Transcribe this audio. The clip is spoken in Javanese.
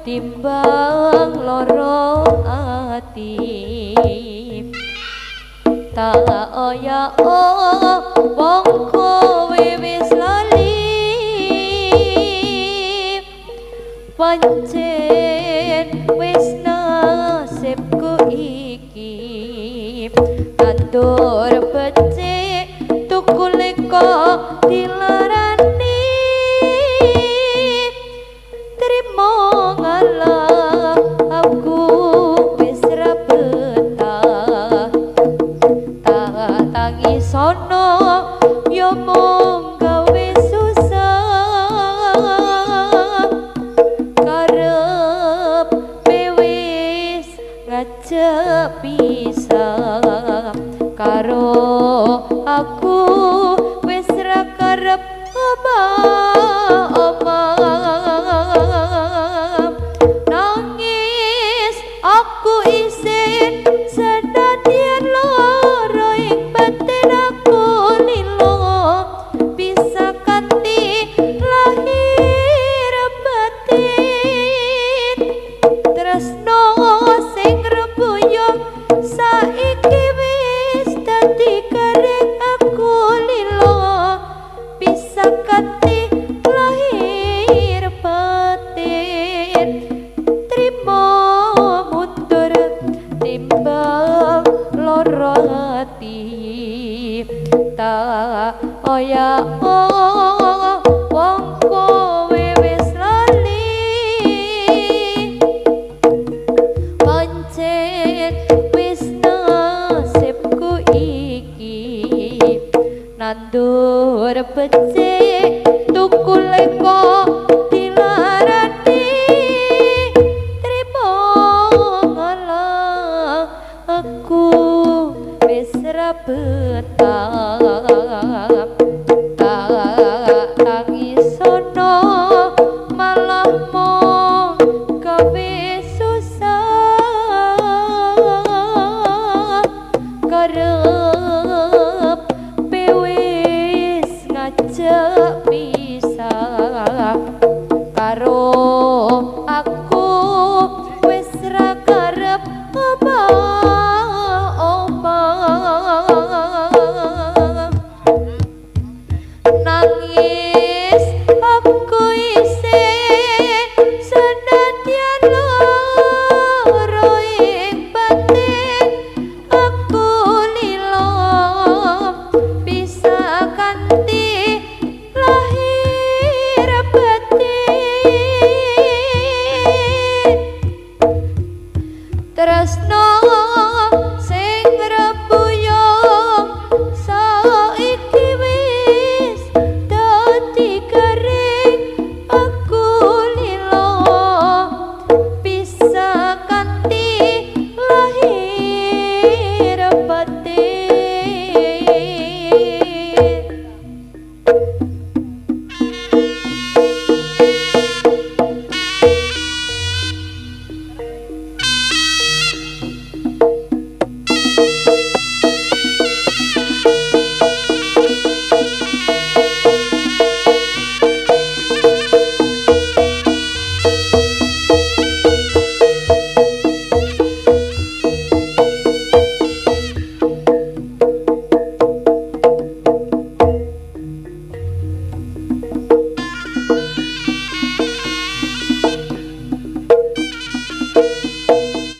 timbang loro ati. Tak oya wong kowe wis lali, pancen wis nasibku iki. Nandur becik tuku leko dilarani, trimo ngalah aku wis ra betah. Tak tangisono yo mung gawe susah, karep wis ngajak pisah karo aku wis ra karep omah-omah. Nangis aku isin senadyan lara ing batin aku lilo, bisa kanthi lahir batin. Tresno sing rembuyung saiki wis dadi garing aku lilo, bisa kanthi lahir batin. Trimo mundur timbang loro ati. Tak oya wong kowe wis lali, pancen wis nasibku iki. Nandur becik tuku leko dilarani, trimo ngalah aku wis ra betah. Tak tangisono malah mung gawe susah, karep wis ngajak pisah karo aku wis ra karep omah-omah. Nangis aku isih senadyan lara ing batin aku lilo, bisa kanthi lahir batin. Tresno sing rembuyung saiki wis dadi garing aku lilo, bisa kanthi lahir batin.